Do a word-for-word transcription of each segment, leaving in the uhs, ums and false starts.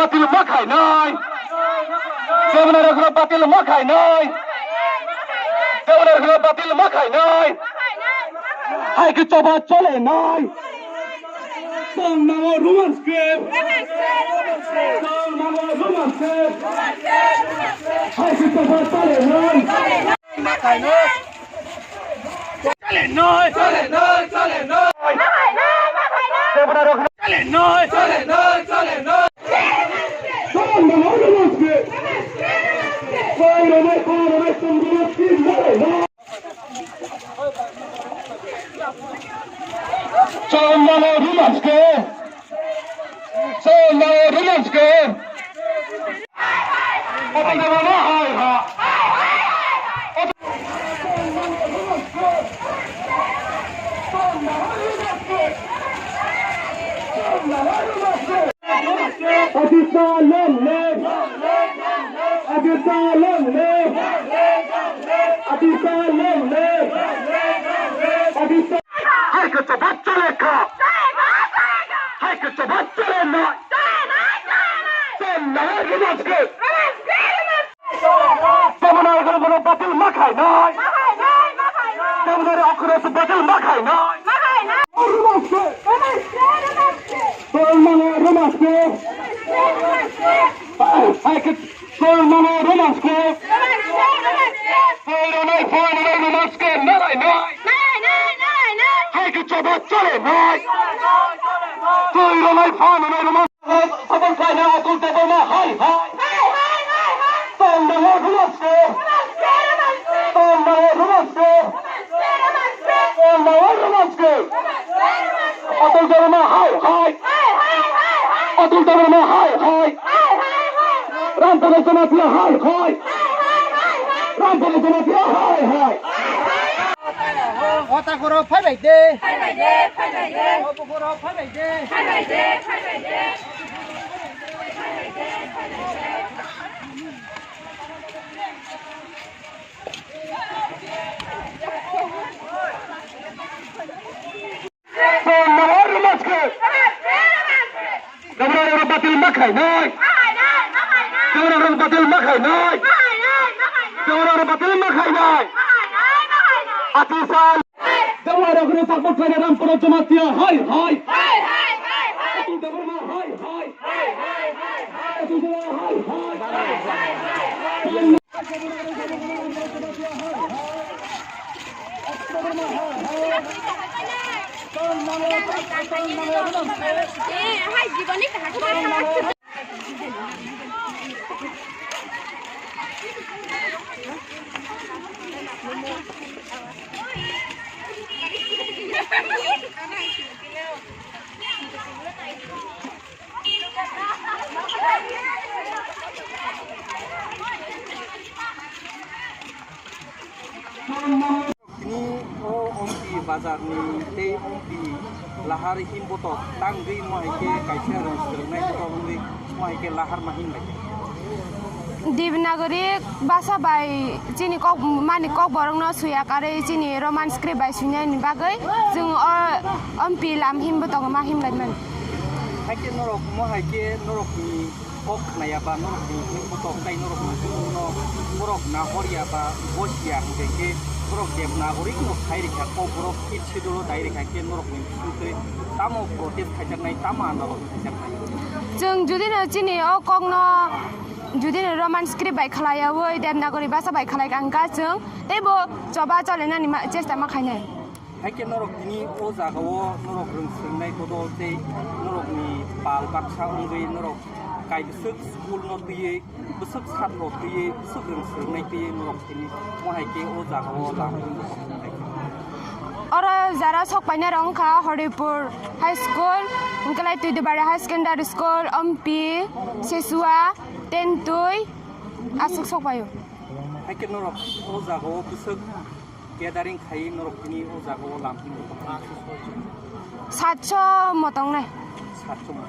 Batil ma khainai. Debonai rok batil ma khainai. Debonai rok batil ma khainai. Hai khe choba chole nai. Tong namo Roman script. Tong namo Roman script. Hai khe choba chole nai. Chale noi, chale noi, chale noi. Chale noi, chale noi, chale noi. Chale noi, chale noi. Chale noi, chale noi. Pakistan long live! Pakistan long live! Pakistan long live! Pakistan. Hai khe choba chole kha. Hai khe choba chole nai. Chole nai, chole nai. Chole nai, Roman script. Roman script, Roman script. Debonai rok batil ma khainai. Ma khainai, ma khainai. Debonai rok batil ma khainai. Ma khainai. Roman script. Roman script, Roman script. Chole nai, Roman script. Roman script, Roman script. Hai khe Tong namo Roman script. Tong namo Roman script. Tong namo Roman script. Nalai nai. Nalai nai, nalai nai. Hai khe choba chole nai. Tong namo Roman. Sabon khaina Atul Debbarma hai hai. Hai, hai, hai, hai. Tong namo Roman script. Roman script, Roman script. Tong namo Roman script. Roman script, Roman script. Tong namo Roman script. Roman script, Roman script. Atul Debbarma hai hai. Hai, hai, hai, hai. Atul Debbarma hai hai. Hai, hai, hai, hai. Rampada Jamatia hai hai. Hai, hai, hai, hai. Rampada Jamatia hai hai. Hai, hai, hai. Ota koro phai bai de. Phai bai de, phai bai de. Obo koro phai bai de. Phai bai de, phai bai de. Tong namo Roman script. Debonai rok batil ma khainai. Debonai rok batil ma khainai. Debonai rok batil ma khainai. Atisan. Debonai rok ni support khainai Rampada Jamatia hai hai. Atul Debbarma hai hai. Atul Debbarma hai hai. Tini o Ompi bazar ni tei Ompi lahar himbotok tangwi mo hai khe kaisa rwng swrwngnai botok wngwi mo hai khe lahar ma himlai kha. Devanagari bhasha bai chini kok mani kokborok no swiya karwi chini Roman script bai swinani bagwi chwng o Ompi lam himbotok ma himlai mani. Hai khe norok mo hai khe norok ni kok khnaya ba norok ni himbotok tei norok ni bumung no borok nahor ya ba bosi ya hwnkhe khe borok Devanagari no khai rikha kok borok khe schedule o dai rikha khe norok ni bisingtwi tamo protest khaijaknai tamo andolon khaijaknai. Chwng judino chini o kokno judino Roman script bai khlaiyaui Devanagari bhasha bai khlai kha wngkha chwng teibo choba cholenani ma-, chesta ma khainai. Hai khe norok tini o jagao norok rwng swrwngnai bodol tei norokni pal baksa wngwi norok kaibwswk school no twiwi bwswk satro twiwi bwswk rwng swrwngnai twiwi norok tini mo hai khe o jagao lam wngwi tongkha. Oro jara sok painai rok wngkha Horipur High School, hwnkhe lai Twidibari High Secondary School, Ompi, Sesua, Tentui, aswk sok paio. Hai khe norok o jagao bwswk gathering khai norok tini o jagao lam himwi tongkha. Satso mo tongnai. Satso mo.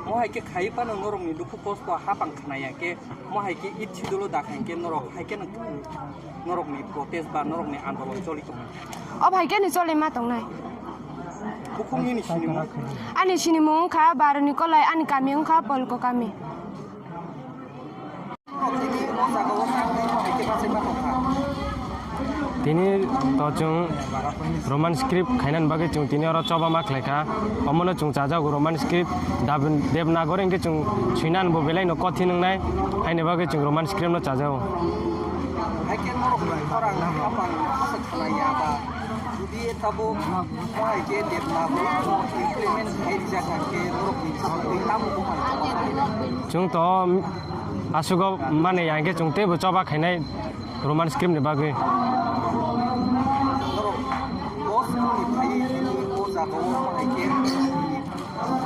Mo hai khe khai phano norokni dukhu kosto hapang khnaya khe mo hai khe ipsi dolo da khai khe norok hai khe norokni protest ba norokni andolon choli tongo. O hai khe ni choli ma tongnai. Ani sinimung wngkha Baroni Kolai, ani kami wngkha Polko kami. Tini to chwng Roman script khainani bagwi chwng tini oro choba ma khlaikha. Omono chwng chajago Roman script, Dab-, Devanagari hwnkhe chwng swinani bo belaino kothin wngnai, haini bagwi chwng Roman script no chajago. Jodi tabuk mohai khe Devanagari no implement khai rijak kha khe norok ni bisingtwi tamo buphang choba khainai? Chwng to aswk o mani ya hwnkhe chwng teibo choba khainai Roman script ni bagwi. Norok bo school ni phaiwi nini o jaga o mohai khe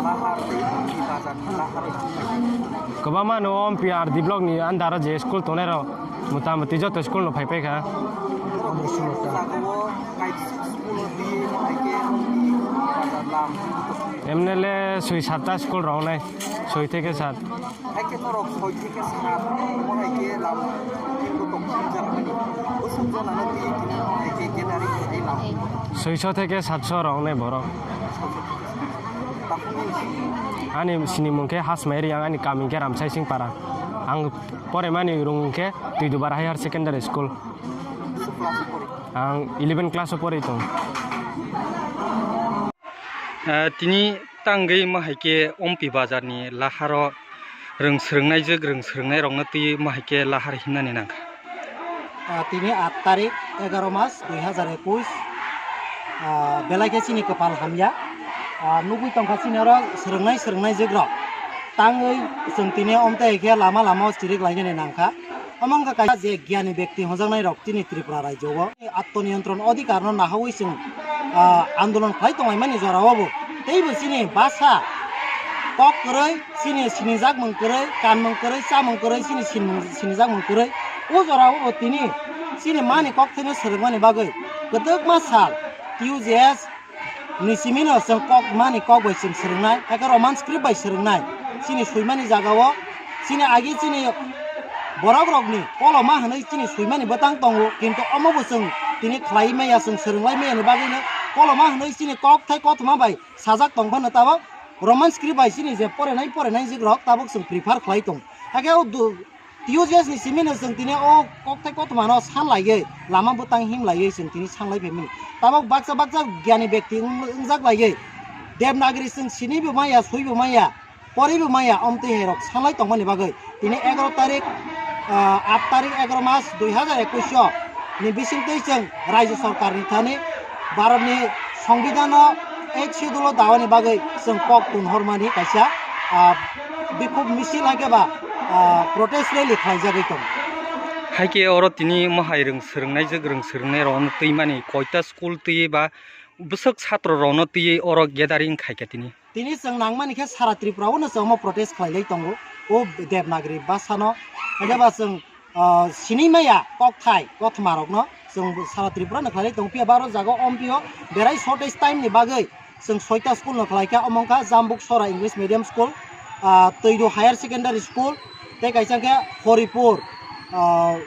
Lahar tei Ompi bazar ni lahar o thanglaikha. Kwbangma no Ompi R D block ni under o je school tongnai rok, mota moti joto school no phai paikha. Borok ni jaga o kaisa school o twi hai khe Ompi bazar lam. Emne le soi satta school rok nai, soi theke sat. Hai khe norok soi theke sat, mo hai khe lam butok sumjak mani. Bwswk jona no twi tini mo hai khe gathering khai lam. Soiso theke satso rok nai borok. Ani sinimung khe Hasmairi, ang ani kami khe Ramsai Singh Para. Ang poremani rung khe Twidubar Higher Secondary School. Ang eleven class o pori tong. Ah, tini tangwi ma hai khe Ompi bazar ni laharo rwng swrwngnaijwk, rwng swrwngnairokno twi ma hai khe lahar himnani nangkha. Ah, tini aat tarik, egaro mas, dui hazar ekush. Ah, belai khe chini kwpal hamya. Ah, nugwi tongkha chini oro swrwngnai, swrwngnaijwk rok. Tangwi chwng tini omtwi hai khe lama lama o chirik lainani nangkha. Omo wngkha kaisa je giyani bekti hwnjaknai rok chini Tripura rajyo o. Atmoniyontron odhikar no nahawi chwng, ah, andolon khlai tonglaimani jora o bo. Teibo chini basa kok kwrwi, chini sinijak mung kwrwi, kanmung kwrwi, chamung kwrwi, chini sinmung, sinijak mung kwrwi. O jora o bo tini chini mani kok thaino swrwngmani bagwi kwdwkma sal T U J S ni simi no chwng kok mani kok bai chwng swrwngnai, hakhe Roman script bai swrwngnai. Chini swimani jaga o chini agi chini borok rokni koloma hwnwi chini swimani bwtang tongo, kintu omo bo chwng tini khlai maya, chwng swrwnglai maya ni bagwi no koloma hwnwi chini kok thai kothoma bai sajak tong phano tabok Roman script bai chini je porenai porenai jik rok tabok chwng prefer khlai tong. Hakhe o du-, T U J S ni simi no chwng tini o kokthai kothoma no san laiwi, lama bwtang him laiwi chwng tini san lai phaimani. Tabok baksa baksa giyani bekti wng-, wngjak laiwi Devanagari chwng sini bo maya, sui bo maya, pori bo maya, omtwi hai rok san lai tongmani bagwi tini egaro tarik, ah, aat tarik egaro mas dui hazar ekush o ni bisingtwi chwng Rajya Sarkar ni thani Bharat ni Songbidan o Eighth Schedule o dawani bagwi chwng kok tunhormani kaisa, ah, bikhuk misil hai khe ba, ah, protest rally khlaijagwi tongo. Hai khe oro tini mohai rwng swrwngnaijwk, rwng swrwngnai rokno twimani koita school twiwi ba bwswk satro rokno twiwi oro gathering khai kha tini. Tini chwng nangmani khe sara Tripura o no chwng omo protest khlailai tongo o Devanagari bhasha no. Hwnkhe ba chwng ah, sinimaya kokthai kothoma rokno chwng sara Tripura no khlai tong phiya ba oro jaga o ompio berai shortage time ni bagwi chwng soita school no khlai kha, omo wngkha Jambuk Sora English Medium School, ah, Twidu Higher Secondary School, tei kaisa khe Horipur, ah,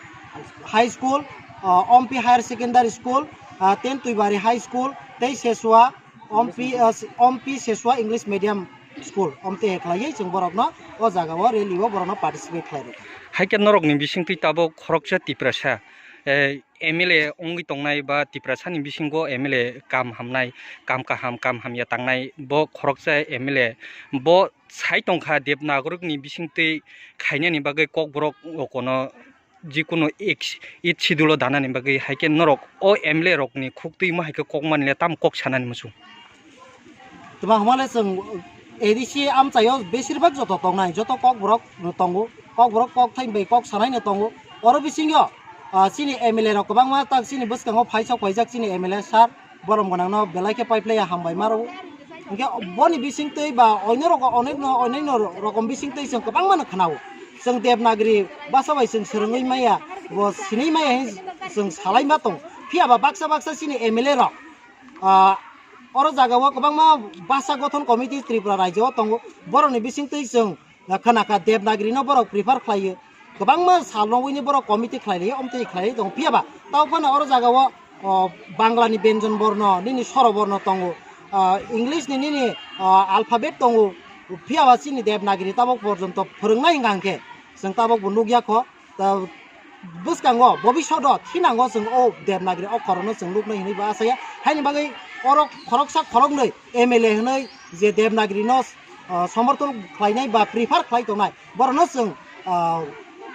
High School, ah, Ompi Higher Secondary School, ah, Ten Twibari High School, tei Sesua Ompi, ah, Ompi Sesua English Medium School, omtwi hai khlaiwi chwng borokno o jaga o rally o borokno participate khlai rwkha. Hai khe norokni bisingtwi tabuk khoroksa Tiprasa, eh, M L A wngwi tongnai ba Tiprasani bisingo M L A kam hamnai, kam kaham, kam hamya tangnai bo khoroksa M L A bo sai tongkha Devanagari ni bisingtwi khainani bagwi kokborok o kono jikunu ek-, eighth schedule o danani bagwi hai khe norok o M L A rokni khuk twi ma hai khe kok mani le tamo kok sanani muchung. Tuma hwnmale chwng A D C amchaio besir bhag joto tongnai, joto kokborok no tongo, kokborok kok thai bai kok sanai no tongo. Oro bisingo, ah, chini M L A rok kwbangma tak chini bwskango phaisok phaijak chini M L A sir. Borom gwnangno belai khe paiphlaiya hambai ma rwo. Hinkhe boni bisingtwi ba oino rogo-, onek no, onek no rokom bisingtwi chwng kwbangma no khwnao. Chwng Devanagari bhasha bai chwng swrwngwi maya, bo sinwi maya hwnwi chwng salai ma tongo. Phiya ba baksa baksa chini M L A rok, ah, oro jaga o kwbangma bhasha gothon committee Tripura rajyo o tongo. Borokni bisingtwi chwng khna kha Devanagari no borok prefer khlai o. Kwbangma sal rogwi ni borok committee khlai lai o, omtwi khlai lai tongo. Phiya ba tamo phano oro jaga o, o, Bangla ni Benjon Borno, nini Soro Borno tongo. Ah, English ni nini, ah, alphabet tongo, phiya ba chini Devanagiri tabok porjonto phwrwngnai hwnkha hwnkhe chwng tabok bo nukya kho. Ta-, bwskango, bobishoto, thinango chwng o Devanagiri okkhorno chwng nuknai hwnwi bo asaya. Haini bagwi oro khoroksa khoroknwi M L A hwnwi je Devanagiri no, ah, somorthon khlainai ba prefer khlai tongnai, borokno chwng, ah,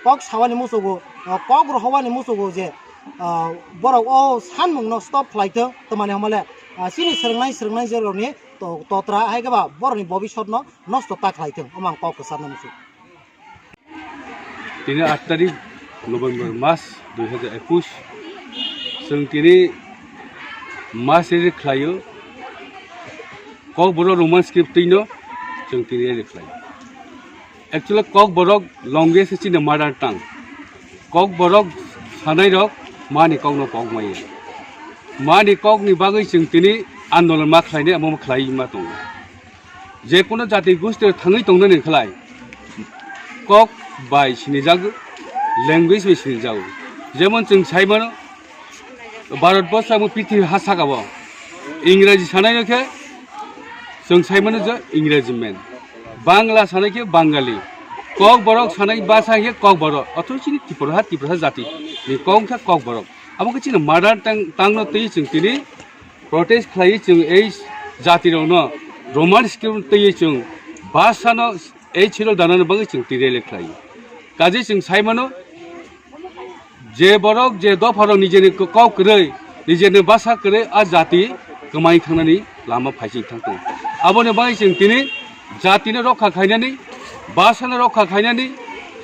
kok sawani muchugo, ah, kok rohowani muchugo je, ah, borok o sanmungno stop khlai thung, twmani hwnmale, ah, chini swrwngnai swrwngnai jorokni to-, totra hai khe ba borokni bobisotno nosto ta khlai thung, omo ang kok kwcharno muchung. Tini aat tarik November mas dui hajar ekush, chwng tini mas rally khlaio, Kokborok Roman script twino chwng tini rally khlaio. Actually, Kokborok language se chini mother tongue. Kokborok sanai rok mani kokno pok maya. Mani kokni bagwi chwng tini andolon ma khlainai, amo khlai ma tongo. Je kono jati gosti thangwi tongnani khlai kok bai sinijak, language bai sinijago. Jemon chwng sai mano, Bharat borsho amo prithibi ha saka o Ingraji sanai no khe chwng sai mano je Ingraji man, Bangla sanai khe Bangali, Kokborok sanai basa khe Kokborok, othoba chini Tripura ha, Tripura ha jati ni kok khe Kokborok. Abo khe chini mother tongue, tongue no twi chwng tini protest khlai chwng ei jati rokno Roman script twi chwng basa no ei chiro danani bagwi chwng twi rally khlai. Kaje chwng sai mano, je borok, je dopharok nijeni kok kwrwi, nijeni basa kwrwi, a jati kwmai thangnani lama phaising thang tongo. Aboni bagwi chwng tini jatino rokha khainani, basano rokha khainani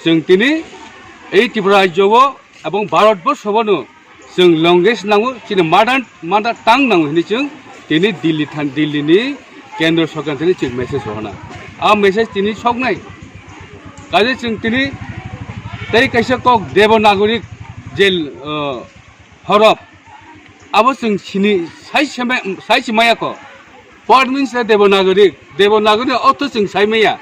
chwng tini ei Tripura rajyo o ebong Bharat borsho bono chwng language nango, chini mother, mother tongue nango hinwi chwng tini Delhi than, Delhi ni Kendra Sorkar thani chwng message rohorna. A message tini soknai. Kaje chwng tini tei kaisa kok Devanagari je, uh, horop, abo chwng sini sai seme-, sai simaya kho. What means the Devanagari? Devanagari ortho chwng sai maya.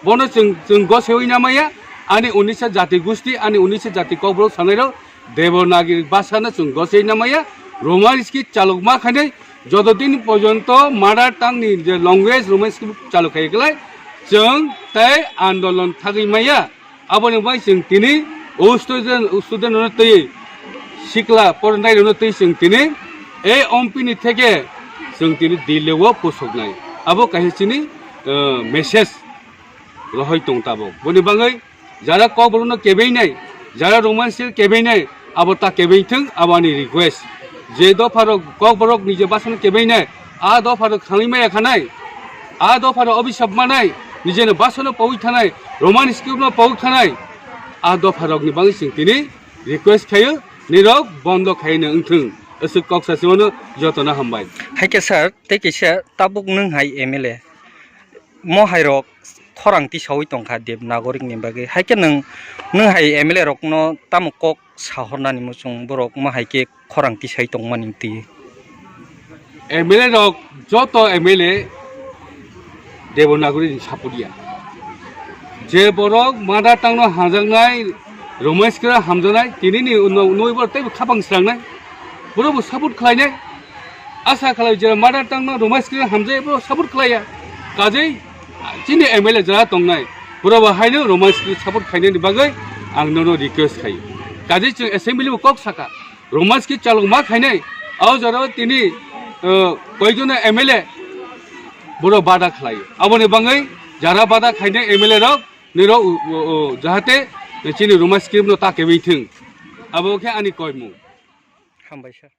Bono chwng, chwng gosewi na maya. Ani unisa jati gusti, ani unisa jati kokborok sanairok Devanagari bhasha no chwng gosewi na maya. Roman script chalok ma khainai, joto din porjonto mother tongue ni je language Roman script chalok khai kwlai, chwng tei andolon thagwi maya. Aboni bai chwng tini o student, o student rokno twi, sikla pornai rokno twi chwng tini ei M P ni theke chwng tini Delhi o pusoknai. Abo kaisa chini, eh, message rohoi tong tabok. Boni bagwi jara kokborokno kebeinai, jara Roman script kebeinai, abo ta kebei thung, abo ani request. Je dopharok kokborok nije bhasha no kebeinai, a dopharok khangwi maya khanai, a dopharok obisap manai, nijeni bhasha no pogwi thanai, Roman script no pogwi thanai, a dopharokni bagwi chwng tini request khaio, nirok bondo khaino wngthung. Aswk kok sachimano jotono hambai. Hai khe sir, tei kisa tabuk nwng hai M L A. Mo hai rok khorang tisawi tongkha Devanagari ni bagwi. Hai khe nwng, nwng hai M L A rokno tamo kok sahornani muchung borok mo hai khe khorang tisai tongmani twi. M L A rok, joto M L A Devanagari ni support ya. Je borok mother tongue no hamjaknai, Roman script hamjaknai, tini ni uno, uno borok teibo khapang srangnai. Borok bo support khlainai. Asa khlai je mother tongue no Roman script hamjai, borok support khlaiya. Kajei chini M L A jara tongnai, borok bo haino Roman script support khainani bagwi ang nono request khai. Kajei chwng assembly bo kok saka. Roman script chalok ma khainai, o jora tini, uh, koijono M L A borok bada khlai. Aboni bagwi jara bada khainai M L A rok, nirok, uh, uh, uh, jahate chini Roman script no ta kebei thung. Abo khe ani koimung. Hambai sir.